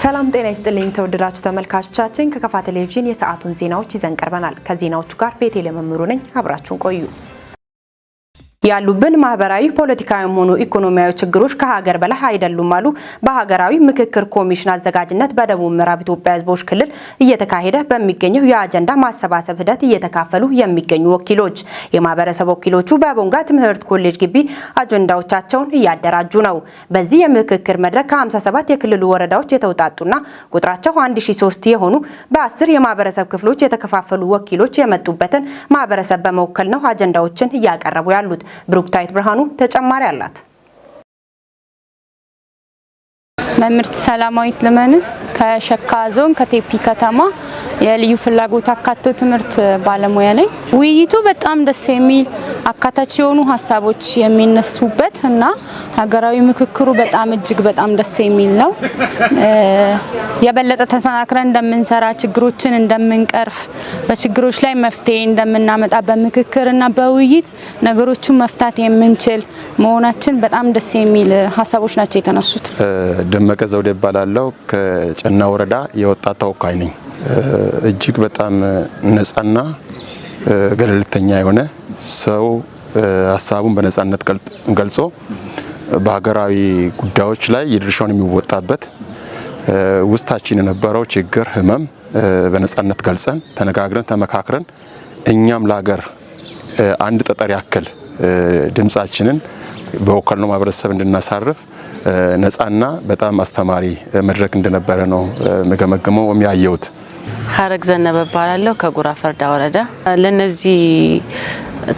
ሰላም ጤና ይስጥልኝ ተወደዳችሁ ተመልካቾቻችን፣ ከከፋ ቴሌቪዥን የሰዓቱን ዜናዎች ይዘን ቀርበናል። ከዜናዎቹ ጋር ቤቴ ለመምሩ ነኝ። አብራችሁን ቆዩ። ያሉብን ማህበራዊ፣ ፖለቲካዊም ሆኑ ኢኮኖሚያዊ ችግሮች ከሀገር በላይ አይደሉም አሉ በሀገራዊ ምክክር ኮሚሽን አዘጋጅነት በደቡብ ምዕራብ ኢትዮጵያ ሕዝቦች ክልል እየተካሄደ በሚገኘው የአጀንዳ ማሰባሰብ ሂደት እየተካፈሉ የሚገኙ ወኪሎች። የማህበረሰብ ወኪሎቹ በቦንጋ ትምህርት ኮሌጅ ግቢ አጀንዳዎቻቸውን እያደራጁ ነው። በዚህ የምክክር መድረክ ከ57 የክልሉ ወረዳዎች የተውጣጡና ቁጥራቸው 1003 የሆኑ በ10 የማህበረሰብ ክፍሎች የተከፋፈሉ ወኪሎች የመጡበትን ማህበረሰብ በመወከል ነው አጀንዳዎችን እያቀረቡ ያሉት። ብሩክታይት ብርሃኑ ተጨማሪ አላት። መምህርት ሰላማዊት ልመን ከሸካ ዞን ከቴፒ ከተማ የልዩ ፍላጎት አካቶ ትምህርት ባለሙያ ነኝ። ውይይቱ በጣም ደስ የሚል፣ አካታች የሆኑ ሀሳቦች የሚነሱበት እና ሀገራዊ ምክክሩ በጣም እጅግ በጣም ደስ የሚል ነው። የበለጠ ተጠናክረን እንደምንሰራ፣ ችግሮችን እንደምንቀርፍ፣ በችግሮች ላይ መፍትሄ እንደምናመጣ፣ በምክክርና በውይይት ነገሮችን መፍታት የምንችል መሆናችን በጣም ደስ የሚል ሀሳቦች ናቸው የተነሱት። ደመቀ ዘውዴ እባላለሁ። ከጨና ወረዳ የወጣት ተወካይ ነኝ። እጅግ በጣም ነጻና ገለልተኛ የሆነ፣ ሰው ሀሳቡን በነጻነት ገልጾ በሀገራዊ ጉዳዮች ላይ የድርሻውን የሚወጣበት፣ ውስጣችን የነበረው ችግር፣ ህመም በነጻነት ገልጸን፣ ተነጋግረን፣ ተመካክረን እኛም ለሀገር አንድ ጠጠር ያክል ድምጻችንን በወከልነው ማህበረሰብ እንድናሳርፍ ነጻና በጣም አስተማሪ መድረክ እንደነበረ ነው የምገመግመው የሚያየሁት። ሀረግ ዘነበ እባላለሁ፣ ከጉራ ፈርዳ ወረዳ። ለነዚህ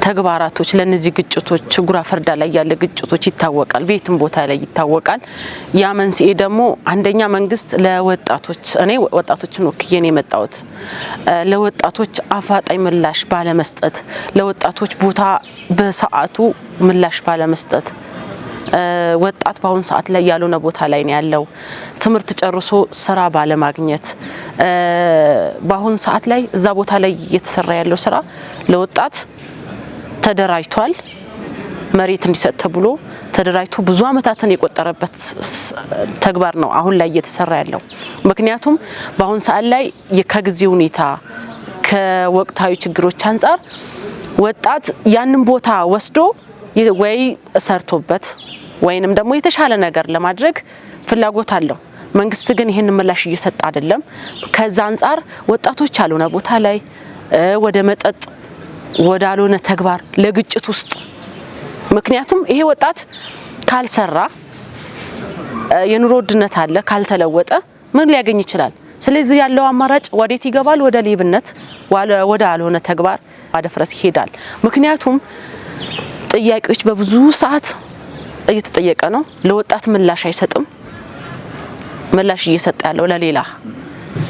ተግባራቶች፣ ለነዚህ ግጭቶች፣ ጉራ ፈርዳ ላይ ያለ ግጭቶች ይታወቃል፣ በየትም ቦታ ላይ ይታወቃል። ያ መንስኤ ደግሞ አንደኛ መንግስት ለወጣቶች፣ እኔ ወጣቶችን ወክዬ ነው የመጣሁት፣ ለወጣቶች አፋጣኝ ምላሽ ባለመስጠት፣ ለወጣቶች ቦታ በሰዓቱ ምላሽ ባለመስጠት፣ ወጣት በአሁኑ ሰዓት ላይ ያልሆነ ቦታ ላይ ነው ያለው። ትምህርት ጨርሶ ስራ ባለማግኘት፣ በአሁኑ ሰዓት ላይ እዛ ቦታ ላይ እየተሰራ ያለው ስራ ለወጣት ተደራጅቷል። መሬት እንዲሰጥ ተብሎ ተደራጅቶ ብዙ አመታትን የቆጠረበት ተግባር ነው አሁን ላይ እየተሰራ ያለው። ምክንያቱም በአሁን ሰዓት ላይ ከጊዜ ሁኔታ፣ ከወቅታዊ ችግሮች አንጻር ወጣት ያንን ቦታ ወስዶ ወይ ሰርቶበት ወይንም ደግሞ የተሻለ ነገር ለማድረግ ፍላጎት አለው። መንግስት ግን ይህንን ምላሽ እየሰጠ አይደለም። ከዛ አንጻር ወጣቶች ያልሆነ ቦታ ላይ፣ ወደ መጠጥ፣ ወደ አልሆነ ተግባር፣ ለግጭት ውስጥ፣ ምክንያቱም ይሄ ወጣት ካልሰራ፣ የኑሮ ውድነት አለ፣ ካልተለወጠ ምን ሊያገኝ ይችላል? ስለዚህ ያለው አማራጭ ወዴት ይገባል? ወደ ሌብነት፣ ወደ አልሆነ ተግባር ማደፍረስ ይሄዳል። ምክንያቱም ጥያቄዎች በብዙ ሰዓት እየተጠየቀ ነው። ለወጣት ምላሽ አይሰጥም። ምላሽ እየሰጠ ያለው ለሌላ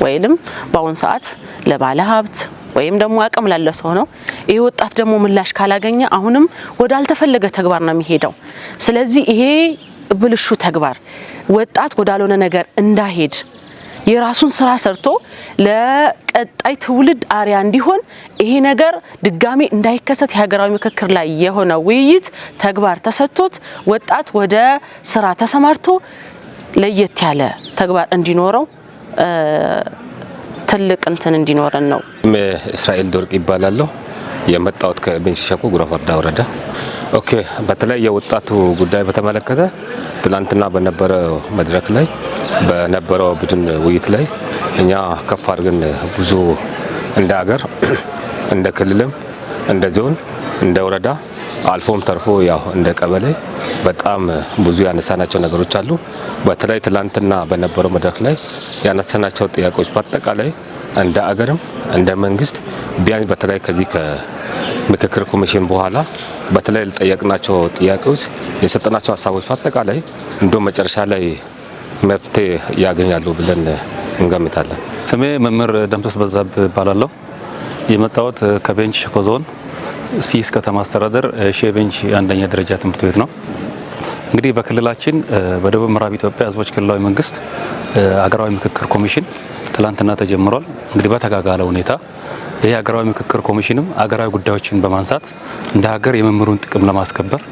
ወይንም በአሁን ሰዓት ለባለ ሀብት ወይም ደግሞ አቅም ላለ ሰው ነው። ይሄ ወጣት ደግሞ ምላሽ ካላገኘ አሁንም ወደ አልተፈለገ ተግባር ነው የሚሄደው። ስለዚህ ይሄ ብልሹ ተግባር ወጣት ወዳልሆነ ነገር እንዳይሄድ፣ የራሱን ስራ ሰርቶ ለቀጣይ ትውልድ አርያ እንዲሆን፣ ይሄ ነገር ድጋሜ እንዳይከሰት የሀገራዊ ምክክር ላይ የሆነ ውይይት ተግባር ተሰጥቶት ወጣት ወደ ስራ ተሰማርቶ ለየት ያለ ተግባር እንዲኖረው፣ ትልቅ እንትን እንዲኖረን ነው። እስራኤል ዶርቅ ይባላለሁ። የመጣሁት ከቤንች ሸኮ ጉራ ፈርዳ ወረዳ። Okay፣ በተለይ የወጣቱ ጉዳይ በተመለከተ ትላንትና በነበረው መድረክ ላይ፣ በነበረው ቡድን ውይይት ላይ እኛ ከፍ አድርገን ብዙ እንደ ሀገር፣ እንደ ክልልም፣ እንደ ዞን፣ እንደ ወረዳ፣ አልፎም ተርፎ ያው እንደ ቀበሌ በጣም ብዙ ያነሳናቸው ነገሮች አሉ። በተለይ ትላንትና በነበረው መድረክ ላይ ያነሳናቸው ጥያቄዎች በአጠቃላይ እንደ አገርም እንደ መንግስት ቢያንስ በተለይ ከዚህ ከምክክር ኮሚሽን በኋላ በተለይ ለጠየቅናቸው ጥያቄዎች የሰጠናቸው ሀሳቦች በአጠቃላይ እንደ መጨረሻ ላይ መፍትሄ ያገኛሉ ብለን እንገምታለን። ስሜ መምህር ደምሰስ በዛብህ እባላለሁ። የመጣሁት ከቤንች ሸኮ ዞን ሲስ ከተማ አስተዳደር ሼ ቤንች አንደኛ ደረጃ ትምህርት ቤት ነው። እንግዲህ በክልላችን በደቡብ ምዕራብ ኢትዮጵያ ሕዝቦች ክልላዊ መንግስት አገራዊ ምክክር ኮሚሽን ትላንትና ተጀምሯል። እንግዲህ በተጋጋለ ሁኔታ ይህ ሀገራዊ ምክክር ኮሚሽንም አገራዊ ጉዳዮችን በማንሳት እንደ ሀገር የመምህሩን ጥቅም ለማስከበር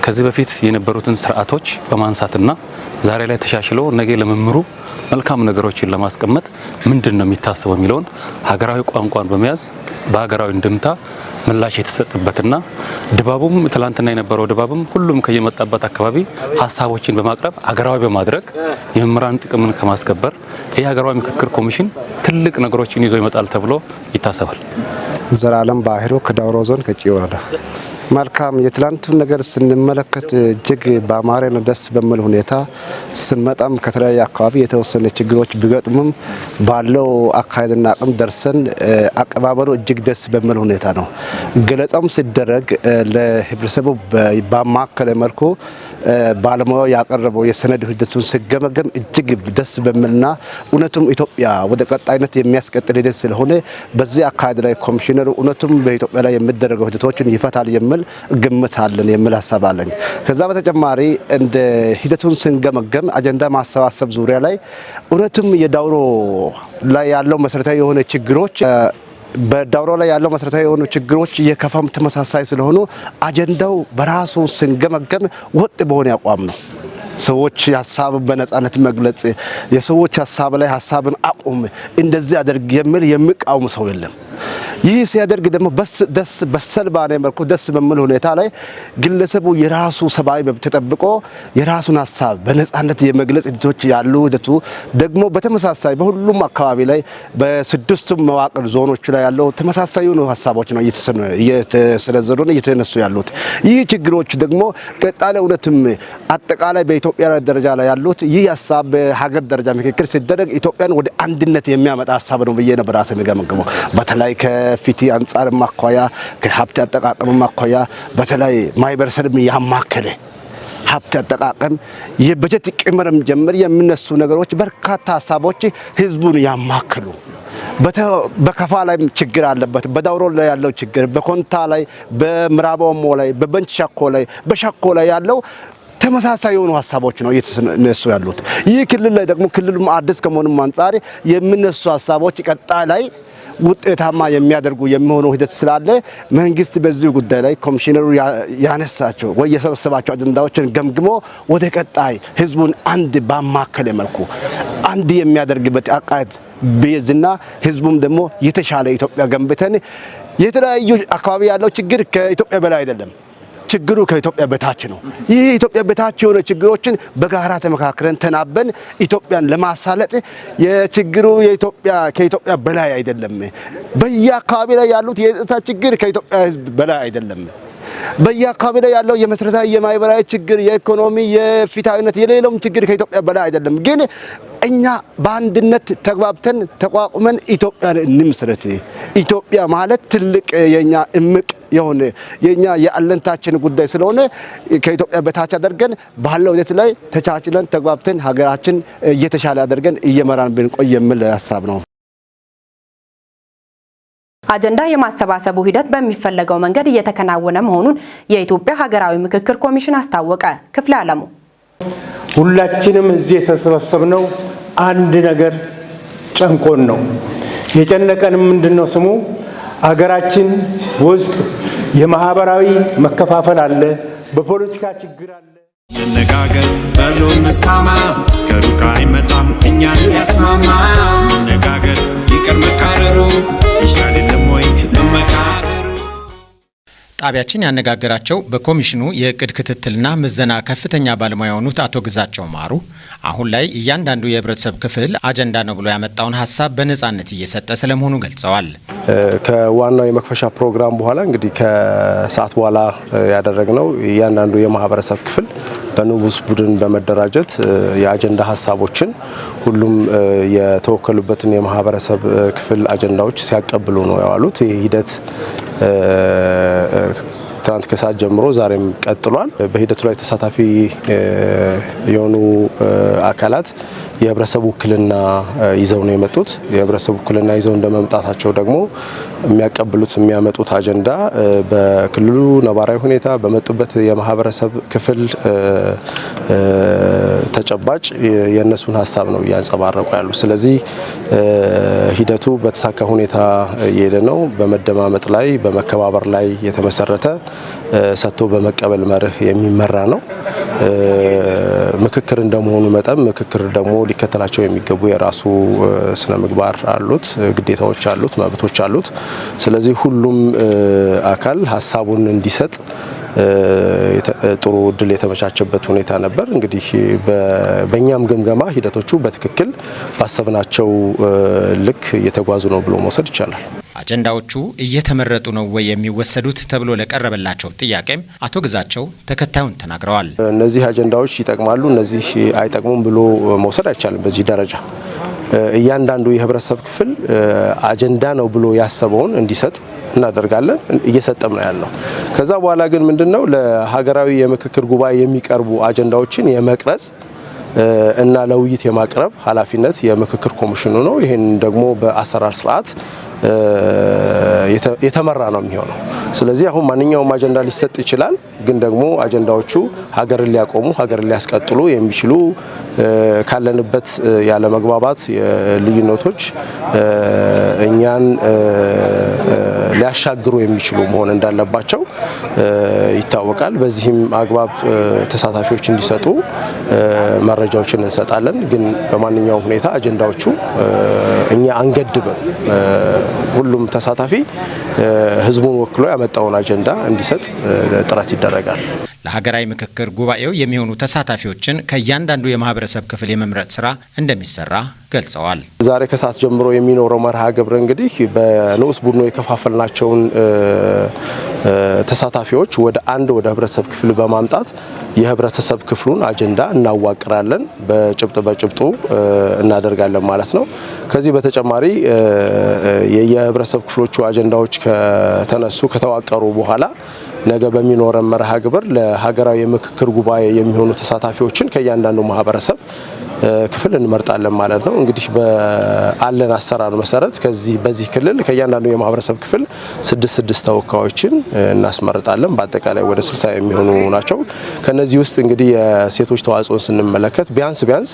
ከዚህ በፊት የነበሩትን ስርዓቶች በማንሳትና ዛሬ ላይ ተሻሽሎ ነገ ለመምህሩ መልካም ነገሮችን ለማስቀመጥ ምንድን ነው የሚታሰበው የሚለውን ሀገራዊ ቋንቋን በመያዝ በሀገራዊ እንድምታ ምላሽ የተሰጠበትና ድባቡም ትላንትና የነበረው ድባብም ሁሉም ከየመጣበት አካባቢ ሀሳቦችን በማቅረብ ሀገራዊ በማድረግ የመምህራን ጥቅምን ከማስከበር ይህ ሀገራዊ ምክክር ኮሚሽን ትልቅ ነገሮችን ይዞ ይመጣል ተብሎ ይታሰባል። ዘላለም ባህሩ ከዳውሮ ዞን ከጪ ወረዳ። መልካም፣ የትላንቱን ነገር ስንመለከት እጅግ በአማረና ደስ በሚል ሁኔታ ስንመጣም ከተለያየ አካባቢ የተወሰነ ችግሮች ቢገጥሙም ባለው አካሄድና አቅም ደርሰን አቀባበሉ እጅግ ደስ በሚል ሁኔታ ነው። ገለጻም ሲደረግ ለህብረተሰቡ ባማከለ መልኩ ባለሙያው ያቀረበው የሰነድ ሂደቱን ሲገመገም እጅግ ደስ በሚልና እውነቱም ኢትዮጵያ ወደ ቀጣይነት የሚያስቀጥል ሂደት ስለሆነ በዚህ አካሄድ ላይ ኮሚሽነሩ እውነቱም በኢትዮጵያ ላይ የሚደረገው ሂደቶችን ይፈታል የሚል ግምት አለን የሚል ሀሳብ አለኝ። ከዛ በተጨማሪ እንደ ሂደቱን ስንገመገም አጀንዳ ማሰባሰብ ዙሪያ ላይ እውነቱም የዳውሮ ላይ ያለው መሰረታዊ የሆነ ችግሮች፣ በዳውሮ ላይ ያለው መሰረታዊ የሆኑ ችግሮች የከፋም ተመሳሳይ ስለሆኑ አጀንዳው በራሱ ስንገመገም ወጥ በሆነ አቋም ነው። ሰዎች ሀሳብ በነጻነት መግለጽ፣ የሰዎች ሀሳብ ላይ ሀሳብን አቁም፣ እንደዚህ አድርግ የሚል የሚቃወም ሰው የለም። ይህ ሲያደርግ ደግሞ ደስ በሰል ባለ መልኩ ደስ በሚል ሁኔታ ላይ ግለሰቡ የራሱ ሰብአዊ መብት ተጠብቆ የራሱን ሀሳብ በነጻነት የመግለጽ ሂደቶች ያሉ ሂደቱ ደግሞ በተመሳሳይ በሁሉም አካባቢ ላይ በስድስቱም መዋቅር ዞኖች ላይ ያለው ተመሳሳይ የሆኑ ሀሳቦች ነው እየተሰነዘሩ እየተነሱ ያሉት። ይህ ችግሮች ደግሞ ቀጣይ እውነትም አጠቃላይ በኢትዮጵያ ደረጃ ላይ ያሉት ይህ ሀሳብ በሀገር ደረጃ ምክክር ሲደረግ ኢትዮጵያን ወደ አንድነት የሚያመጣ ሀሳብ ነው ብዬ ነበር ራሴ የምገመግመው። በተለይ ከፍትህ አንጻር አኳያ፣ ከሀብት አጠቃቀም አኳያ፣ በተለይ ማህበረሰብም ያማከለ ሀብት አጠቃቀም የበጀት ቅመርም ጀምር የሚነሱ ነገሮች በርካታ ሀሳቦች ህዝቡን ያማከሉ፣ በከፋ ላይም ችግር አለበት። በዳውሮ ላይ ያለው ችግር፣ በኮንታ ላይ፣ በምዕራብ ኦሞ ላይ፣ በቤንች ሸኮ ላይ፣ በሸኮ ላይ ያለው ተመሳሳይ የሆኑ ሀሳቦች ነው እየተነሱ ያሉት። ይህ ክልል ላይ ደግሞ ክልሉም አዲስ ከመሆኑም አንጻር የሚነሱ ሀሳቦች ቀጣይ ላይ ውጤታማ የሚያደርጉ የሚሆኑ ሂደት ስላለ መንግስት በዚህ ጉዳይ ላይ ኮሚሽነሩ ያነሳቸው ወይ የሰበሰባቸው አጀንዳዎችን ገምግሞ ወደ ቀጣይ ህዝቡን አንድ ባማከለ መልኩ አንድ የሚያደርግበት አቃየት ቢይዝና ህዝቡም ደግሞ የተሻለ ኢትዮጵያ ገንብተን የተለያዩ አካባቢ ያለው ችግር ከኢትዮጵያ በላይ አይደለም። ችግሩ ከኢትዮጵያ በታች ነው። ይህ ኢትዮጵያ በታች የሆነ ችግሮችን በጋራ ተመካክረን ተናበን ኢትዮጵያን ለማሳለጥ የችግሩ የኢትዮጵያ ከኢትዮጵያ በላይ አይደለም። በየአካባቢ ላይ ያሉት የጸጥታ ችግር ከኢትዮጵያ ህዝብ በላይ አይደለም። በየአካባቢ ላይ ያለው የመሰረታዊ የማህበራዊ ችግር፣ የኢኮኖሚ፣ የፍትሃዊነት፣ የሌላውም ችግር ከኢትዮጵያ በላይ አይደለም። ግን እኛ በአንድነት ተግባብተን ተቋቁመን ኢትዮጵያን እንመስረት። ኢትዮጵያ ማለት ትልቅ የኛ እምቅ የሆነ የኛ የአለንታችን ጉዳይ ስለሆነ ከኢትዮጵያ በታች አድርገን ባለው ሂደት ላይ ተቻችለን ተግባብተን ሀገራችን እየተሻለ አድርገን እየመራን ብንቆይ የሚል ሀሳብ ነው። አጀንዳ የማሰባሰቡ ሂደት በሚፈለገው መንገድ እየተከናወነ መሆኑን የኢትዮጵያ ሀገራዊ ምክክር ኮሚሽን አስታወቀ። ክፍለ አለሙ። ሁላችንም እዚህ የተሰበሰብነው አንድ ነገር ጨንቆን ነው። የጨነቀንም ምንድነው ስሙ? አገራችን ውስጥ የማህበራዊ መከፋፈል አለ፣ በፖለቲካ ችግር አለ። እንነጋገር በሉ እንስማማ፣ ከሩቅ አይመጣም እኛን ያስማማ። እንነጋገር ይቅር መካረሩ፣ ይሻል የለም ወይ መመካከሩ? ጣቢያችን ያነጋገራቸው በኮሚሽኑ የእቅድ ክትትልና ምዘና ከፍተኛ ባለሙያ የሆኑት አቶ ግዛቸው ማሩ አሁን ላይ እያንዳንዱ የህብረተሰብ ክፍል አጀንዳ ነው ብሎ ያመጣውን ሀሳብ በነጻነት እየሰጠ ስለመሆኑ ገልጸዋል። ከዋናው የመክፈሻ ፕሮግራም በኋላ እንግዲህ ከሰዓት በኋላ ያደረግነው እያንዳንዱ የማህበረሰብ ክፍል በንዑስ ቡድን በመደራጀት የአጀንዳ ሀሳቦችን ሁሉም የተወከሉበትን የማህበረሰብ ክፍል አጀንዳዎች ሲያቀብሉ ነው የዋሉት። ይህ ሂደት ትናንት ከሰዓት ጀምሮ ዛሬም ቀጥሏል። በሂደቱ ላይ ተሳታፊ የሆኑ አካላት የህብረተሰቡ ውክልና ይዘው ነው የመጡት። የህብረተሰቡ ውክልና ይዘው እንደመምጣታቸው ደግሞ የሚያቀብሉት የሚያመጡት አጀንዳ በክልሉ ነባራዊ ሁኔታ በመጡበት የማህበረሰብ ክፍል ተጨባጭ የእነሱን ሀሳብ ነው እያንጸባረቁ ያሉ። ስለዚህ ሂደቱ በተሳካ ሁኔታ እየሄደ ነው። በመደማመጥ ላይ በመከባበር ላይ የተመሰረተ ሰጥቶ በመቀበል መርህ የሚመራ ነው። ምክክር እንደመሆኑ መጠን ምክክር ደግሞ ሊከተላቸው የሚገቡ የራሱ ስነ ምግባር አሉት፣ ግዴታዎች አሉት፣ መብቶች አሉት። ስለዚህ ሁሉም አካል ሀሳቡን እንዲሰጥ ጥሩ እድል የተመቻቸበት ሁኔታ ነበር። እንግዲህ በእኛም ግምገማ ሂደቶቹ በትክክል ባሰብናቸው ልክ እየተጓዙ ነው ብሎ መውሰድ ይቻላል። አጀንዳዎቹ እየተመረጡ ነው ወይ የሚወሰዱት ተብሎ ለቀረበላቸው ጥያቄም አቶ ግዛቸው ተከታዩን ተናግረዋል። እነዚህ አጀንዳዎች ይጠቅማሉ፣ እነዚህ አይጠቅሙም ብሎ መውሰድ አይቻልም። በዚህ ደረጃ እያንዳንዱ የህብረተሰብ ክፍል አጀንዳ ነው ብሎ ያሰበውን እንዲሰጥ እናደርጋለን። እየሰጠም ነው ያለው። ከዛ በኋላ ግን ምንድነው ለሀገራዊ የምክክር ጉባኤ የሚቀርቡ አጀንዳዎችን የመቅረጽ እና ለውይይት የማቅረብ ኃላፊነት የምክክር ኮሚሽኑ ነው። ይህን ደግሞ በአሰራር ስርዓት የተመራ ነው የሚሆነው። ስለዚህ አሁን ማንኛውም አጀንዳ ሊሰጥ ይችላል። ግን ደግሞ አጀንዳዎቹ ሀገርን ሊያቆሙ፣ ሀገርን ሊያስቀጥሉ የሚችሉ፣ ካለንበት ያለመግባባት ልዩነቶች እኛን ሊያሻግሩ የሚችሉ መሆን እንዳለባቸው ይታወቃል። በዚህም አግባብ ተሳታፊዎች እንዲሰጡ መረጃዎችን እንሰጣለን። ግን በማንኛውም ሁኔታ አጀንዳዎቹ እኛ አንገድብም። ሁሉም ተሳታፊ ህዝቡን ወክሎ ያመጣውን አጀንዳ እንዲሰጥ ጥረት ይደረጋል። ለሀገራዊ ምክክር ጉባኤው የሚሆኑ ተሳታፊዎችን ከእያንዳንዱ የማህበረሰብ ክፍል የመምረጥ ስራ እንደሚሰራ ገልጸዋል። ዛሬ ከሰዓት ጀምሮ የሚኖረው መርሃ ግብር እንግዲህ በንዑስ ቡድኑ የከፋፈልናቸውን ተሳታፊዎች ወደ አንድ ወደ ህብረተሰብ ክፍል በማምጣት የህብረተሰብ ክፍሉን አጀንዳ እናዋቅራለን። በጭብጥ በጭብጡ እናደርጋለን ማለት ነው። ከዚህ በተጨማሪ የየህብረተሰብ ክፍሎቹ አጀንዳዎች ከተነሱ፣ ከተዋቀሩ በኋላ ነገ በሚኖረን መርሃ ግብር ለሀገራዊ የምክክር ጉባኤ የሚሆኑ ተሳታፊዎችን ከእያንዳንዱ ማህበረሰብ ክፍል እንመርጣለን ማለት ነው። እንግዲህ በአለን አሰራር መሰረት ከዚህ በዚህ ክልል ከእያንዳንዱ የማህበረሰብ ክፍል ስድስት ስድስት ተወካዮችን እናስመርጣለን። በአጠቃላይ ወደ 60 የሚሆኑ ናቸው። ከነዚህ ውስጥ እንግዲህ የሴቶች ተዋጽኦን ስንመለከት ቢያንስ ቢያንስ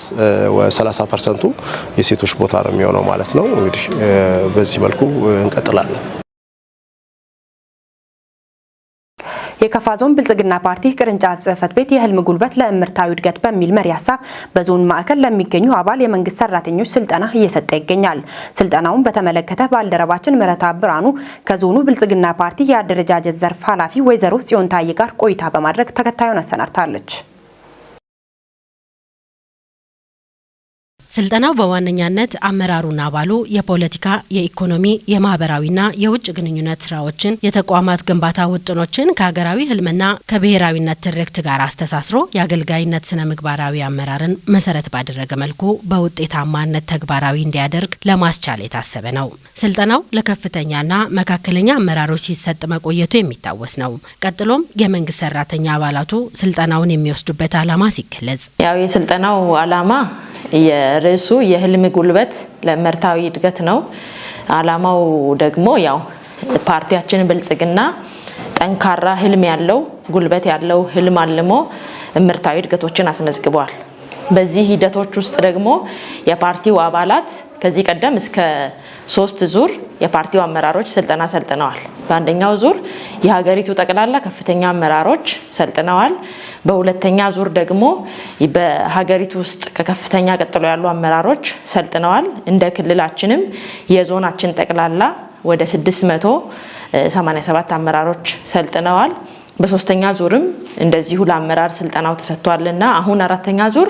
30% የሴቶች ቦታ ነው የሚሆነው ማለት ነው። እንግዲህ በዚህ መልኩ እንቀጥላለን። የከፋ ዞን ብልጽግና ፓርቲ ቅርንጫፍ ጽህፈት ቤት የህልም ጉልበት ለእምርታዊ እድገት በሚል መሪ ሀሳብ በዞን ማዕከል ለሚገኙ አባል የመንግስት ሰራተኞች ስልጠና እየሰጠ ይገኛል። ስልጠናውን በተመለከተ ባልደረባችን ምህረታ ብርሃኑ ከዞኑ ብልጽግና ፓርቲ የአደረጃጀት ዘርፍ ኃላፊ ወይዘሮ ጽዮን ታዬ ጋር ቆይታ በማድረግ ተከታዩን አሰናድታለች። ስልጠናው በዋነኛነት አመራሩና አባሉ የፖለቲካ፣ የኢኮኖሚ፣ የማህበራዊና የውጭ ግንኙነት ስራዎችን፣ የተቋማት ግንባታ ውጥኖችን ከሀገራዊ ህልምና ከብሔራዊነት ትርክት ጋር አስተሳስሮ የአገልጋይነት ስነ ምግባራዊ አመራርን መሰረት ባደረገ መልኩ በውጤታማነት ተግባራዊ እንዲያደርግ ለማስቻል የታሰበ ነው። ስልጠናው ለከፍተኛና መካከለኛ አመራሮች ሲሰጥ መቆየቱ የሚታወስ ነው። ቀጥሎም የመንግስት ሰራተኛ አባላቱ ስልጠናውን የሚወስዱበት ዓላማ ሲገለጽ ያው የስልጠናው ዓላማ የርዕሱ የህልም ጉልበት ለእመርታዊ እድገት ነው። ዓላማው ደግሞ ያው ፓርቲያችን ብልጽግና ጠንካራ ህልም ያለው፣ ጉልበት ያለው ህልም አልሞ እመርታዊ እድገቶችን አስመዝግቧል። በዚህ ሂደቶች ውስጥ ደግሞ የፓርቲው አባላት ከዚህ ቀደም እስከ 3 ዙር የፓርቲው አመራሮች ስልጠና ሰልጥነዋል። በአንደኛው ዙር የሀገሪቱ ጠቅላላ ከፍተኛ አመራሮች ሰልጥነዋል። በሁለተኛ ዙር ደግሞ በሀገሪቱ ውስጥ ከከፍተኛ ቀጥሎ ያሉ አመራሮች ሰልጥነዋል። እንደ ክልላችንም የዞናችን ጠቅላላ ወደ 687 አመራሮች ሰልጥነዋል። በሶስተኛ ዙርም እንደዚሁ ለአመራር ስልጠናው ተሰጥቷልና አሁን አራተኛ ዙር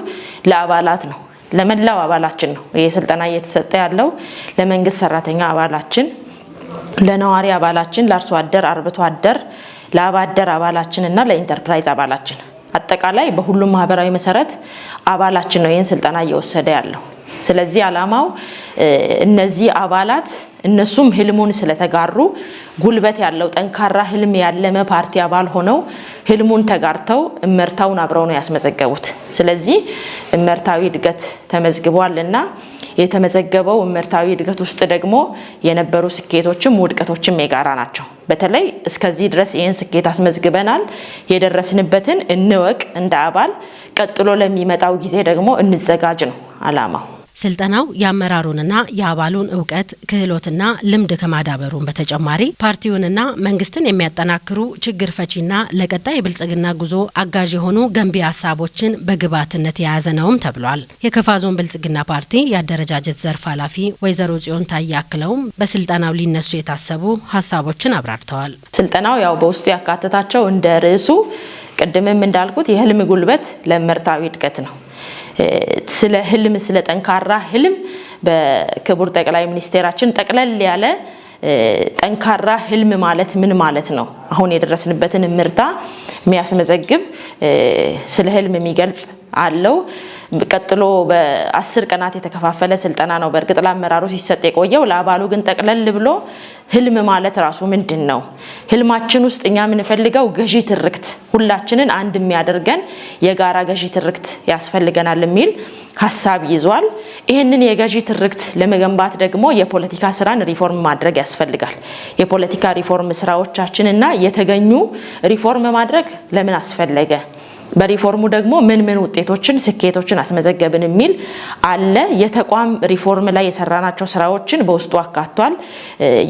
ለአባላት ነው። ለመላው አባላችን ነው ይሄ ስልጠና እየተሰጠ ያለው። ለመንግስት ሰራተኛ አባላችን፣ ለነዋሪ አባላችን፣ ለአርሶ አደር፣ አርብቶ አደር፣ ለአባደር አባላችን እና ለኢንተርፕራይዝ አባላችን፣ አጠቃላይ በሁሉም ማህበራዊ መሰረት አባላችን ነው ይህን ስልጠና እየወሰደ ያለው። ስለዚህ ዓላማው እነዚህ አባላት እነሱም ህልሙን ስለተጋሩ ጉልበት ያለው ጠንካራ ህልም ያለመ ፓርቲ አባል ሆነው ህልሙን ተጋርተው እመርታውን አብረው ነው ያስመዘገቡት። ስለዚህ እመርታዊ እድገት ተመዝግቧልና የተመዘገበው እመርታዊ እድገት ውስጥ ደግሞ የነበሩ ስኬቶችም ውድቀቶችም የጋራ ናቸው። በተለይ እስከዚህ ድረስ ይህን ስኬት አስመዝግበናል። የደረስንበትን እንወቅ እንደ አባል፣ ቀጥሎ ለሚመጣው ጊዜ ደግሞ እንዘጋጅ ነው ዓላማው። ስልጠናው የአመራሩንና የአባሉን እውቀት፣ ክህሎትና ልምድ ከማዳበሩን በተጨማሪ ፓርቲውንና መንግስትን የሚያጠናክሩ፣ ችግር ፈቺና ለቀጣይ የብልጽግና ጉዞ አጋዥ የሆኑ ገንቢ ሀሳቦችን በግብዓትነት የያዘ ነውም ተብሏል። የከፋ ዞን ብልጽግና ፓርቲ የአደረጃጀት ዘርፍ ኃላፊ ወይዘሮ ጽዮን ታዬ አክለውም በስልጠናው ሊነሱ የታሰቡ ሀሳቦችን አብራርተዋል። ስልጠናው ያው በውስጡ ያካተታቸው እንደ ርዕሱ ቅድምም እንዳልኩት የህልም ጉልበት ለእመርታዊ እድገት ነው። ስለ ህልም፣ ስለ ጠንካራ ህልም በክቡር ጠቅላይ ሚኒስቴራችን ጠቅለል ያለ ጠንካራ ህልም ማለት ምን ማለት ነው? አሁን የደረስንበትን እምርታ የሚያስመዘግብ ስለ ህልም የሚገልጽ አለው። ቀጥሎ በ10 ቀናት የተከፋፈለ ስልጠና ነው። በእርግጥ ለአመራሩ ሲሰጥ የቆየው፣ ለአባሉ ግን ጠቅለል ብሎ ህልም ማለት ራሱ ምንድን ነው? ህልማችን ውስጥ እኛ የምንፈልገው ገዢ ትርክት፣ ሁላችንን አንድ የሚያደርገን የጋራ ገዢ ትርክት ያስፈልገናል የሚል ሀሳብ ይዟል። ይህንን የገዢ ትርክት ለመገንባት ደግሞ የፖለቲካ ስራን ሪፎርም ማድረግ ያስፈልጋል። የፖለቲካ ሪፎርም ስራዎቻችንና የተገኙ ሪፎርም ማድረግ ለምን አስፈለገ? በሪፎርሙ ደግሞ ምን ምን ውጤቶችን፣ ስኬቶችን አስመዘገብን የሚል አለ። የተቋም ሪፎርም ላይ የሰራናቸው ስራዎችን በውስጡ አካቷል።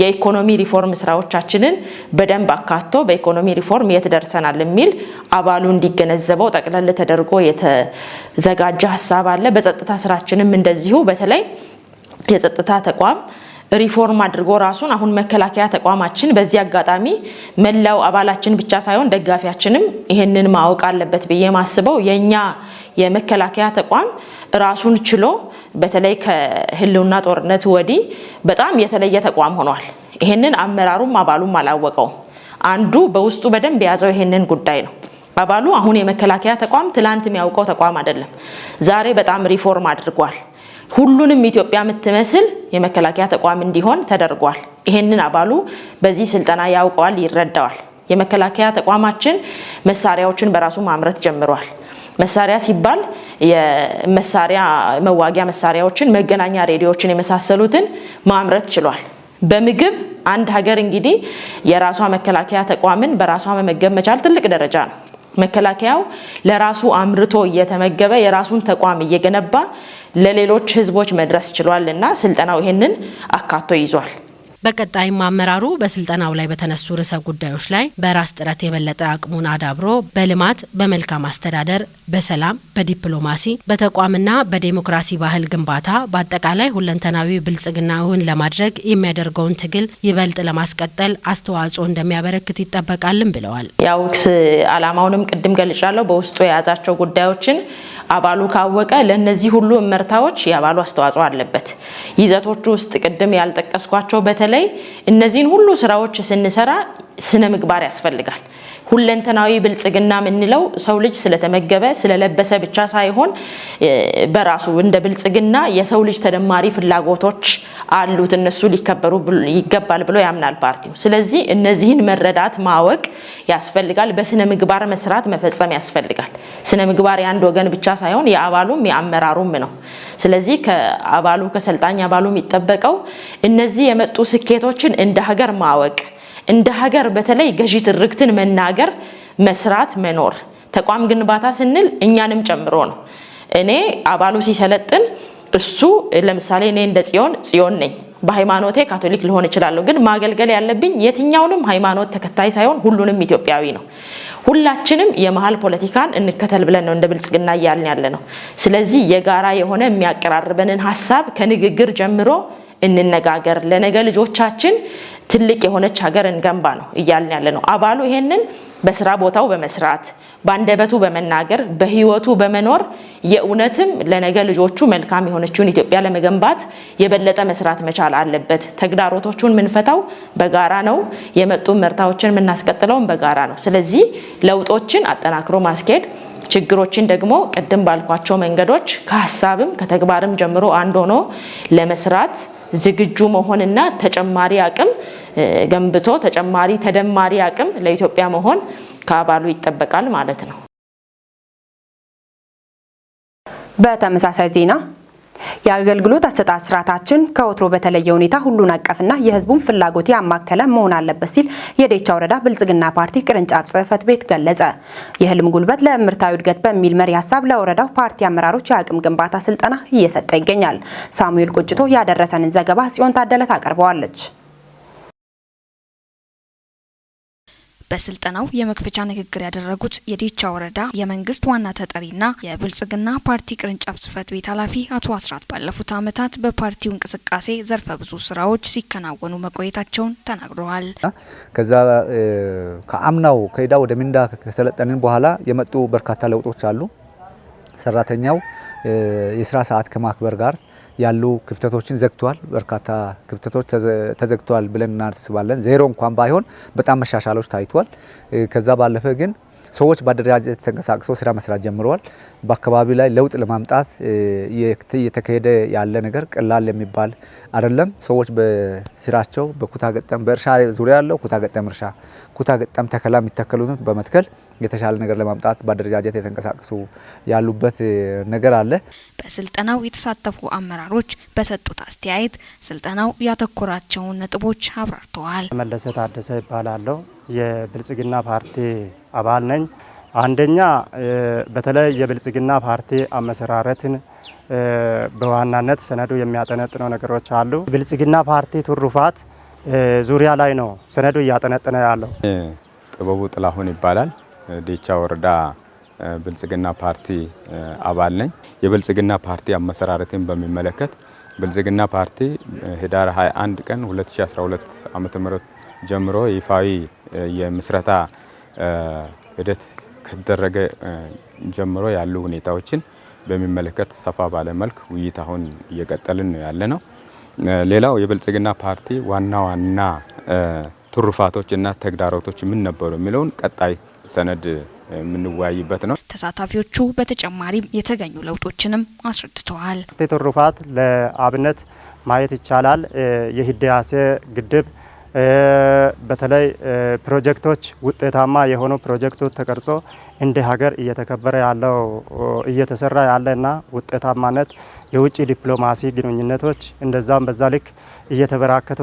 የኢኮኖሚ ሪፎርም ስራዎቻችንን በደንብ አካቶ በኢኮኖሚ ሪፎርም የት ደርሰናል የሚል አባሉ እንዲገነዘበው ጠቅለል ተደርጎ የተዘጋጀ ሀሳብ አለ። በጸጥታ ስራችንም እንደዚሁ፣ በተለይ የጸጥታ ተቋም ሪፎርም አድርጎ ራሱን አሁን መከላከያ ተቋማችን፣ በዚህ አጋጣሚ መላው አባላችን ብቻ ሳይሆን ደጋፊያችንም ይሄንን ማወቅ አለበት ብዬ ማስበው፣ የኛ የመከላከያ ተቋም ራሱን ችሎ በተለይ ከህልውና ጦርነት ወዲህ በጣም የተለየ ተቋም ሆኗል። ይሄንን አመራሩም አባሉም አላወቀውም። አንዱ በውስጡ በደንብ የያዘው ይሄንን ጉዳይ ነው። አባሉ አሁን የመከላከያ ተቋም ትላንት የሚያውቀው ተቋም አይደለም። ዛሬ በጣም ሪፎርም አድርጓል። ሁሉንም ኢትዮጵያ የምትመስል የመከላከያ ተቋም እንዲሆን ተደርጓል። ይሄንን አባሉ በዚህ ስልጠና ያውቀዋል፣ ይረዳዋል። የመከላከያ ተቋማችን መሳሪያዎችን በራሱ ማምረት ጀምሯል። መሳሪያ ሲባል የመሳሪያ መዋጊያ መሳሪያዎችን፣ መገናኛ ሬዲዮዎችን የመሳሰሉትን ማምረት ችሏል። በምግብ አንድ ሀገር እንግዲህ የራሷ መከላከያ ተቋምን በራሷ መመገብ መቻል ትልቅ ደረጃ ነው። መከላከያው ለራሱ አምርቶ እየተመገበ፣ የራሱን ተቋም እየገነባ ለሌሎች ህዝቦች መድረስ ችሏል እና ስልጠናው ይሄንን አካቶ ይዟል። በቀጣይም አመራሩ በስልጠናው ላይ በተነሱ ርዕሰ ጉዳዮች ላይ በራስ ጥረት የበለጠ አቅሙን አዳብሮ በልማት፣ በመልካም አስተዳደር፣ በሰላም፣ በዲፕሎማሲ፣ በተቋምና በዴሞክራሲ ባህል ግንባታ በአጠቃላይ ሁለንተናዊ ብልጽግና እውን ለማድረግ የሚያደርገውን ትግል ይበልጥ ለማስቀጠል አስተዋጽኦ እንደሚያበረክት ይጠበቃልም ብለዋል። ያው አላማውንም ቅድም ገልጫለሁ። በውስጡ የያዛቸው ጉዳዮችን አባሉ ካወቀ ለእነዚህ ሁሉ እመርታዎች የአባሉ አስተዋጽኦ አለበት። ይዘቶቹ ውስጥ ቅድም ያልጠቀስኳቸው፣ በተለይ እነዚህን ሁሉ ስራዎች ስንሰራ ስነ ምግባር ያስፈልጋል። ሁለንተናዊ ብልጽግና የምንለው ሰው ልጅ ስለተመገበ፣ ስለለበሰ ብቻ ሳይሆን በራሱ እንደ ብልጽግና የሰው ልጅ ተደማሪ ፍላጎቶች አሉት፣ እነሱ ሊከበሩ ይገባል ብሎ ያምናል ፓርቲው። ስለዚህ እነዚህን መረዳት፣ ማወቅ ያስፈልጋል። በስነ ምግባር መስራት፣ መፈጸም ያስፈልጋል። ስነ ምግባር የአንድ ወገን ብቻ ሳይሆን የአባሉም የአመራሩም ነው። ስለዚህ ከአባሉ፣ ከሰልጣኝ አባሉ የሚጠበቀው እነዚህ የመጡ ስኬቶችን እንደ ሀገር ማወቅ፣ እንደ ሀገር በተለይ ገዢ ትርክትን መናገር፣ መስራት፣ መኖር። ተቋም ግንባታ ስንል እኛንም ጨምሮ ነው። እኔ አባሉ ሲሰለጥን እሱ ለምሳሌ እኔ እንደ ጽዮን ጽዮን ነኝ። በሃይማኖቴ ካቶሊክ ልሆን እችላለሁ፣ ግን ማገልገል ያለብኝ የትኛውንም ሃይማኖት ተከታይ ሳይሆን ሁሉንም ኢትዮጵያዊ ነው። ሁላችንም የመሀል ፖለቲካን እንከተል ብለን ነው እንደ ብልጽግና እያልን ያለ ነው። ስለዚህ የጋራ የሆነ የሚያቀራርበንን ሀሳብ ከንግግር ጀምሮ እንነጋገር፣ ለነገ ልጆቻችን ትልቅ የሆነች ሀገር እንገንባ ነው እያልን ያለ ነው። አባሉ ይሄንን በስራ ቦታው በመስራት፣ በአንደበቱ በመናገር፣ በህይወቱ በመኖር የእውነትም ለነገ ልጆቹ መልካም የሆነችውን ኢትዮጵያ ለመገንባት የበለጠ መስራት መቻል አለበት። ተግዳሮቶቹን የምንፈታው በጋራ ነው። የመጡ ምርታዎችን የምናስቀጥለውን በጋራ ነው። ስለዚህ ለውጦችን አጠናክሮ ማስኬድ፣ ችግሮችን ደግሞ ቅድም ባልኳቸው መንገዶች ከሀሳብም ከተግባርም ጀምሮ አንድ ሆኖ ለመስራት ዝግጁ መሆንና ተጨማሪ አቅም ገንብቶ ተጨማሪ ተደማሪ አቅም ለኢትዮጵያ መሆን ከአባሉ ይጠበቃል ማለት ነው። በተመሳሳይ ዜና የአገልግሎት አሰጣጥ ስርዓታችን ከወትሮ በተለየ ሁኔታ ሁሉን አቀፍና የሕዝቡን ፍላጎት ያማከለ መሆን አለበት ሲል የዴቻ ወረዳ ብልጽግና ፓርቲ ቅርንጫፍ ጽሕፈት ቤት ገለጸ። የህልም ጉልበት ለእምርታዊ እድገት በሚል መሪ ሀሳብ ለወረዳው ፓርቲ አመራሮች የአቅም ግንባታ ስልጠና እየሰጠ ይገኛል። ሳሙኤል ቁጭቶ ያደረሰንን ዘገባ ጽዮን ታደለ ታቀርበዋለች። በስልጠናው የመክፈቻ ንግግር ያደረጉት የዴቻ ወረዳ የመንግስት ዋና ተጠሪና የብልጽግና ፓርቲ ቅርንጫፍ ጽህፈት ቤት ኃላፊ አቶ አስራት ባለፉት ዓመታት በፓርቲው እንቅስቃሴ ዘርፈ ብዙ ስራዎች ሲከናወኑ መቆየታቸውን ተናግረዋል። ከዛ ከአምናው ከኢዳ ወደ ሚንዳ ከሰለጠንን በኋላ የመጡ በርካታ ለውጦች አሉ። ሰራተኛው የስራ ሰዓት ከማክበር ጋር ያሉ ክፍተቶችን ዘግቷል። በርካታ ክፍተቶች ተዘግቷል ብለን እናስባለን። ዜሮ እንኳን ባይሆን በጣም መሻሻሎች ታይቷል። ከዛ ባለፈ ግን ሰዎች በአደረጃጀት ተንቀሳቅሰው ስራ መስራት ጀምረዋል። በአካባቢው ላይ ለውጥ ለማምጣት እየተካሄደ ያለ ነገር ቀላል የሚባል አይደለም። ሰዎች በስራቸው በኩታ ገጠም በእርሻ ዙሪያ ያለው ኩታ ገጠም እርሻ፣ ኩታ ገጠም ተከላ የሚተከሉትን በመትከል የተሻለ ነገር ለማምጣት በአደረጃጀት የተንቀሳቀሱ ያሉበት ነገር አለ። በስልጠናው የተሳተፉ አመራሮች በሰጡት አስተያየት ስልጠናው ያተኮራቸውን ነጥቦች አብራርተዋል። መለሰ ታደሰ ይባላለሁ። የብልጽግና ፓርቲ አባል ነኝ። አንደኛ በተለይ የብልጽግና ፓርቲ አመሰራረትን በዋናነት ሰነዱ የሚያጠነጥነው ነገሮች አሉ። ብልጽግና ፓርቲ ትሩፋት ዙሪያ ላይ ነው ሰነዱ እያጠነጠነ ያለው። ጥበቡ ጥላሁን ይባላል። ዴቻ ወረዳ ብልጽግና ፓርቲ አባል ነኝ። የብልጽግና ፓርቲ አመሰራረትን በሚመለከት ብልጽግና ፓርቲ ህዳር 21 ቀን 2012 ዓ.ም ጀምሮ ይፋዊ የምስረታ ሂደት ከተደረገ ጀምሮ ያሉ ሁኔታዎችን በሚመለከት ሰፋ ባለ መልክ ውይይት አሁን እየቀጠልን ነው ያለ ነው። ሌላው የብልጽግና ፓርቲ ዋና ዋና ትሩፋቶች እና ተግዳሮቶች ምን ነበሩ የሚለውን ቀጣይ ሰነድ የምንወያይበት ነው። ተሳታፊዎቹ በተጨማሪም የተገኙ ለውጦችንም አስረድተዋል። ትሩፋት ለአብነት ማየት ይቻላል። የህዳሴ ግድብ በተለይ ፕሮጀክቶች ውጤታማ የሆኑ ፕሮጀክቶች ተቀርጾ እንደ ሀገር እየተከበረ ያለው እየተሰራ ያለና ውጤታማነት የውጭ ዲፕሎማሲ ግንኙነቶች እንደዛም በዛ ልክ እየተበራከቱ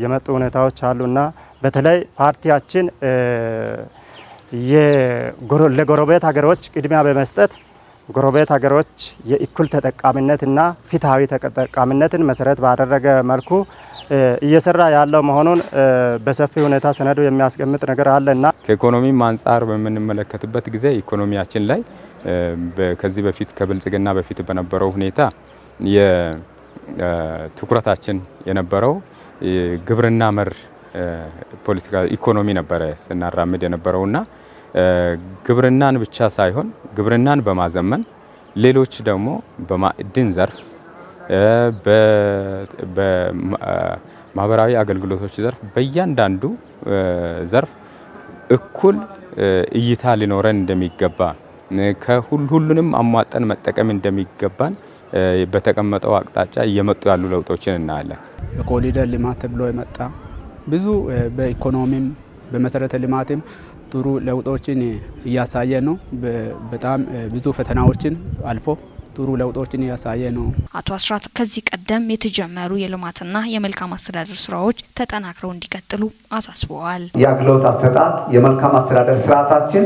የመጡ ሁኔታዎች አሉና በተለይ ፓርቲያችን ለጎረቤት ሀገሮች ቅድሚያ በመስጠት ጎረቤት ሀገሮች የእኩል ተጠቃሚነትና ፍትሐዊ ተጠቃሚነትን መሰረት ባደረገ መልኩ እየሰራ ያለው መሆኑን በሰፊ ሁኔታ ሰነዱ የሚያስቀምጥ ነገር አለና ከኢኮኖሚም አንጻር በምንመለከትበት ጊዜ ኢኮኖሚያችን ላይ ከዚህ በፊት ከብልጽግና በፊት በነበረው ሁኔታ የትኩረታችን የነበረው ግብርና መር ፖለቲካ ኢኮኖሚ ነበረ ስናራምድ የነበረውና ግብርናን ብቻ ሳይሆን ግብርናን በማዘመን ሌሎች ደግሞ በማዕድን ዘርፍ በማህበራዊ አገልግሎቶች ዘርፍ በእያንዳንዱ ዘርፍ እኩል እይታ ሊኖረን እንደሚገባ ከሁሉንም አሟጠን መጠቀም እንደሚገባን በተቀመጠው አቅጣጫ እየመጡ ያሉ ለውጦችን እናያለን። በኮሪደር ልማት ተብሎ የመጣ ብዙ በኢኮኖሚም በመሰረተ ልማትም ጥሩ ለውጦችን እያሳየ ነው። በጣም ብዙ ፈተናዎችን አልፎ ጥሩ ለውጦችን እያሳየ ነው። አቶ አስራት ከዚህ ቀደም የተጀመሩ የልማትና የመልካም አስተዳደር ስራዎች ተጠናክረው እንዲቀጥሉ አሳስበዋል። የአገልግሎት አሰጣጥ፣ የመልካም አስተዳደር ስርዓታችን፣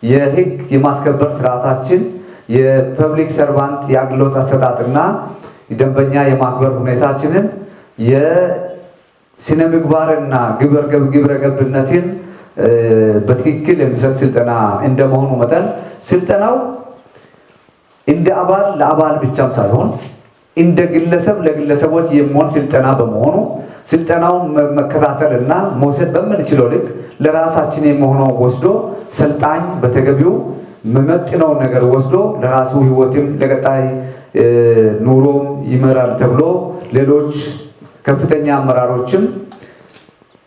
የህግ የማስከበር ስርዓታችን፣ የ public servant የአገልግሎት አሰጣጥና ደንበኛ የማክበር ሁኔታችንን የስነ ምግባርና ግብረ ገብነትን በትክክል የሚሰጥ ስልጠና እንደመሆኑ መጠን ስልጠናው እንደ አባል ለአባል ብቻም ሳይሆን እንደ ግለሰብ ለግለሰቦች የሚሆን ስልጠና በመሆኑ ስልጠናውን መከታተልና መውሰድ በምንችለው ልክ ለራሳችን የሚሆነው ወስዶ ሰልጣኝ በተገቢው መመጥነውን ነገር ወስዶ ለራሱ ህይወትም ለቀጣይ ኑሮም ይመራል ተብሎ ሌሎች ከፍተኛ አመራሮችም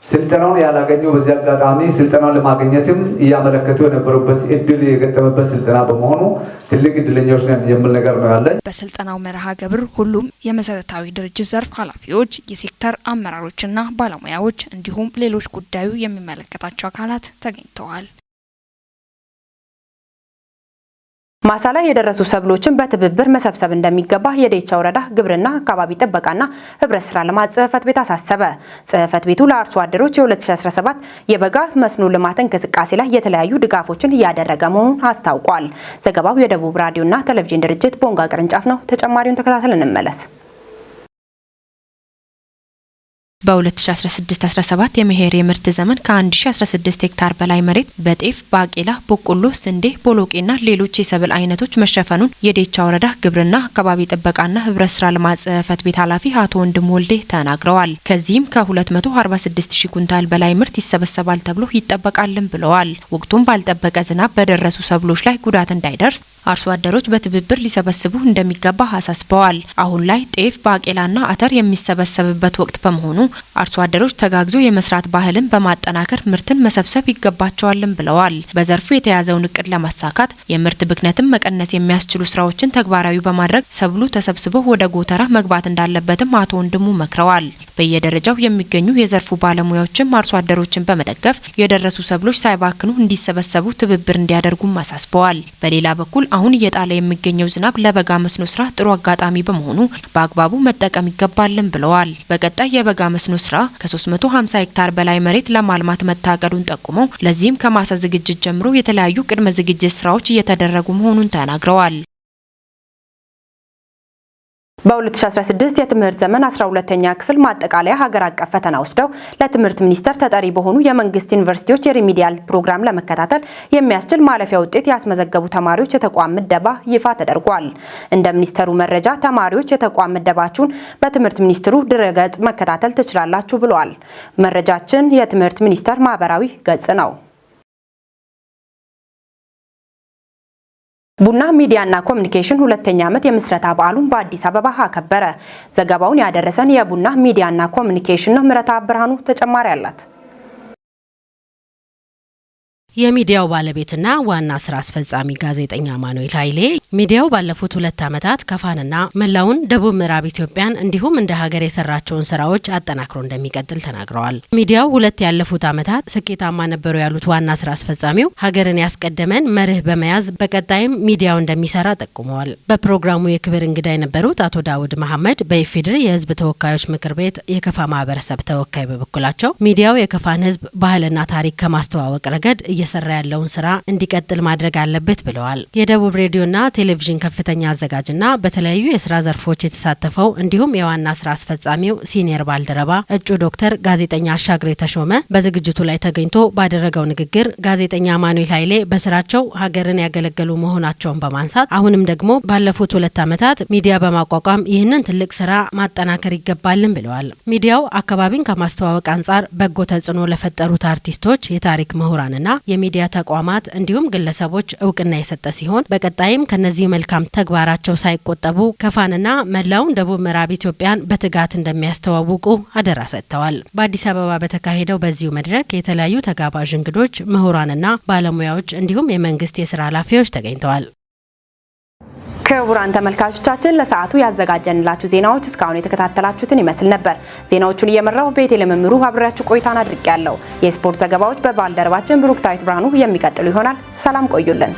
ስልጠናውን ያላገኙ በዚህ አጋጣሚ ስልጠናውን ለማግኘትም እያመለከቱ የነበሩበት እድል የገጠመበት ስልጠና በመሆኑ ትልቅ እድለኞች ነን የሚል ነገር ነው ያለን። በስልጠናው መርሃ ግብር ሁሉም የመሰረታዊ ድርጅት ዘርፍ ኃላፊዎች፣ የሴክተር አመራሮችና ባለሙያዎች እንዲሁም ሌሎች ጉዳዩ የሚመለከታቸው አካላት ተገኝተዋል። ማሳ ላይ የደረሱ ሰብሎችን በትብብር መሰብሰብ እንደሚገባ የዴቻ ወረዳ ግብርና አካባቢ ጥበቃና ህብረት ስራ ልማት ጽሕፈት ቤት አሳሰበ። ጽሕፈት ቤቱ ለአርሶ አደሮች የ2017 የበጋ መስኖ ልማት እንቅስቃሴ ላይ የተለያዩ ድጋፎችን እያደረገ መሆኑን አስታውቋል። ዘገባው የደቡብ ራዲዮና ቴሌቪዥን ድርጅት ቦንጋ ቅርንጫፍ ነው። ተጨማሪውን ተከታትለን እንመለስ። በ2016-17 የመኸር የምርት ዘመን ከ1016 ሄክታር በላይ መሬት በጤፍ፣ ባቄላ፣ በቆሎ፣ ስንዴ፣ ቦሎቄና ሌሎች የሰብል አይነቶች መሸፈኑን የዴቻ ወረዳ ግብርና አካባቢ ጥበቃና ህብረት ስራ ልማት ጽሕፈት ቤት ኃላፊ አቶ ወንድሙ ወልዴ ተናግረዋል። ከዚህም ከ246 ሺህ ኩንታል በላይ ምርት ይሰበሰባል ተብሎ ይጠበቃልም ብለዋል። ወቅቱን ባልጠበቀ ዝናብ በደረሱ ሰብሎች ላይ ጉዳት እንዳይደርስ አርሶ አደሮች በትብብር ሊሰበስቡ እንደሚገባ አሳስበዋል። አሁን ላይ ጤፍ፣ ባቄላና አተር የሚሰበሰብበት ወቅት በመሆኑ አርሶ አደሮች ተጋግዞ የመስራት ባህልን በማጠናከር ምርትን መሰብሰብ ይገባቸዋልም ብለዋል። በዘርፉ የተያዘውን እቅድ ለማሳካት የምርት ብክነትን መቀነስ የሚያስችሉ ስራዎችን ተግባራዊ በማድረግ ሰብሉ ተሰብስቦ ወደ ጎተራ መግባት እንዳለበትም አቶ ወንድሙ መክረዋል። በየደረጃው የሚገኙ የዘርፉ ባለሙያዎችም አርሶ አደሮችን በመደገፍ የደረሱ ሰብሎች ሳይባክኑ እንዲሰበሰቡ ትብብር እንዲያደርጉም አሳስበዋል። በሌላ በኩል አሁን እየጣለ የሚገኘው ዝናብ ለበጋ መስኖ ስራ ጥሩ አጋጣሚ በመሆኑ በአግባቡ መጠቀም ይገባልን ብለዋል። በቀጣይ የበጋ መስኖ ስራ ከ350 ሄክታር በላይ መሬት ለማልማት መታቀዱን ጠቁመው ለዚህም ከማሳ ዝግጅት ጀምሮ የተለያዩ ቅድመ ዝግጅት ስራዎች እየተደረጉ መሆኑን ተናግረዋል። በ2016 የትምህርት ዘመን 12ኛ ክፍል ማጠቃለያ ሀገር አቀፍ ፈተና ወስደው ለትምህርት ሚኒስቴር ተጠሪ በሆኑ የመንግስት ዩኒቨርሲቲዎች የሪሚዲያል ፕሮግራም ለመከታተል የሚያስችል ማለፊያ ውጤት ያስመዘገቡ ተማሪዎች የተቋም ምደባ ይፋ ተደርጓል። እንደ ሚኒስቴሩ መረጃ ተማሪዎች የተቋም ምደባችሁን በትምህርት ሚኒስትሩ ድረገጽ መከታተል ትችላላችሁ ብለዋል። መረጃችን የትምህርት ሚኒስቴር ማህበራዊ ገጽ ነው። ቡና ሚዲያና ኮሚኒኬሽን ሁለተኛ ዓመት የምስረታ በዓሉን በአዲስ አበባ አከበረ። ዘገባውን ያደረሰን የቡና ሚዲያና ኮሚኒኬሽን ነው። ምረታ ብርሃኑ ተጨማሪ አላት። የሚዲያው ባለቤትና ዋና ስራ አስፈጻሚ ጋዜጠኛ ማኑኤል ኃይሌ ሚዲያው ባለፉት 2 ዓመታት ከፋንና መላውን ደቡብ ምዕራብ ኢትዮጵያን እንዲሁም እንደ ሀገር የሰራቸውን ስራዎች አጠናክሮ እንደሚቀጥል ተናግረዋል። ሚዲያው 2 ያለፉት ዓመታት ስኬታማ ነበሩ ያሉት ዋና ስራ አስፈጻሚው ሀገርን ያስቀደመን መርህ በመያዝ በቀጣይም ሚዲያው እንደሚሰራ ጠቁመዋል። በፕሮግራሙ የክብር እንግዳ የነበሩት አቶ ዳውድ መሐመድ በኢፌዴሪ የህዝብ ተወካዮች ምክር ቤት የከፋ ማህበረሰብ ተወካይ በበኩላቸው ሚዲያው የከፋን ህዝብ ባህልና ታሪክ ከማስተዋወቅ ረገድ እየሰራ ያለውን ስራ እንዲቀጥል ማድረግ አለበት ብለዋል። የደቡብ ሬዲዮና ቴሌቪዥን ከፍተኛ አዘጋጅና በተለያዩ የስራ ዘርፎች የተሳተፈው እንዲሁም የዋና ስራ አስፈጻሚው ሲኒየር ባልደረባ እጩ ዶክተር ጋዜጠኛ አሻግሬ ተሾመ በዝግጅቱ ላይ ተገኝቶ ባደረገው ንግግር ጋዜጠኛ ማኑኤል ኃይሌ በስራቸው ሀገርን ያገለገሉ መሆናቸውን በማንሳት አሁንም ደግሞ ባለፉት 2 ዓመታት ሚዲያ በማቋቋም ይህንን ትልቅ ስራ ማጠናከር ይገባልን ብለዋል። ሚዲያው አካባቢን ከማስተዋወቅ አንጻር በጎ ተጽዕኖ ለፈጠሩት አርቲስቶች፣ የታሪክ ምሁራንና የሚዲያ ተቋማት እንዲሁም ግለሰቦች እውቅና የሰጠ ሲሆን በቀጣይም ከነዚህ መልካም ተግባራቸው ሳይቆጠቡ ከፋንና መላውን ደቡብ ምዕራብ ኢትዮጵያን በትጋት እንደሚያስተዋውቁ አደራ ሰጥተዋል። በአዲስ አበባ በተካሄደው በዚሁ መድረክ የተለያዩ ተጋባዥ እንግዶች፣ ምሁራንና ባለሙያዎች እንዲሁም የመንግስት የስራ ኃላፊዎች ተገኝተዋል። ክቡራን ተመልካቾቻችን ለሰዓቱ ያዘጋጀንላችሁ ዜናዎች እስካሁን የተከታተላችሁትን ይመስል ነበር። ዜናዎቹን እየመራው ቤቴ ለመምሩ አብሬያችሁ ቆይታን አድርጌያለሁ። የስፖርት ዘገባዎች በባልደረባችን ብሩክታዊት ብርሃኑ የሚቀጥሉ ይሆናል። ሰላም ቆዩልን።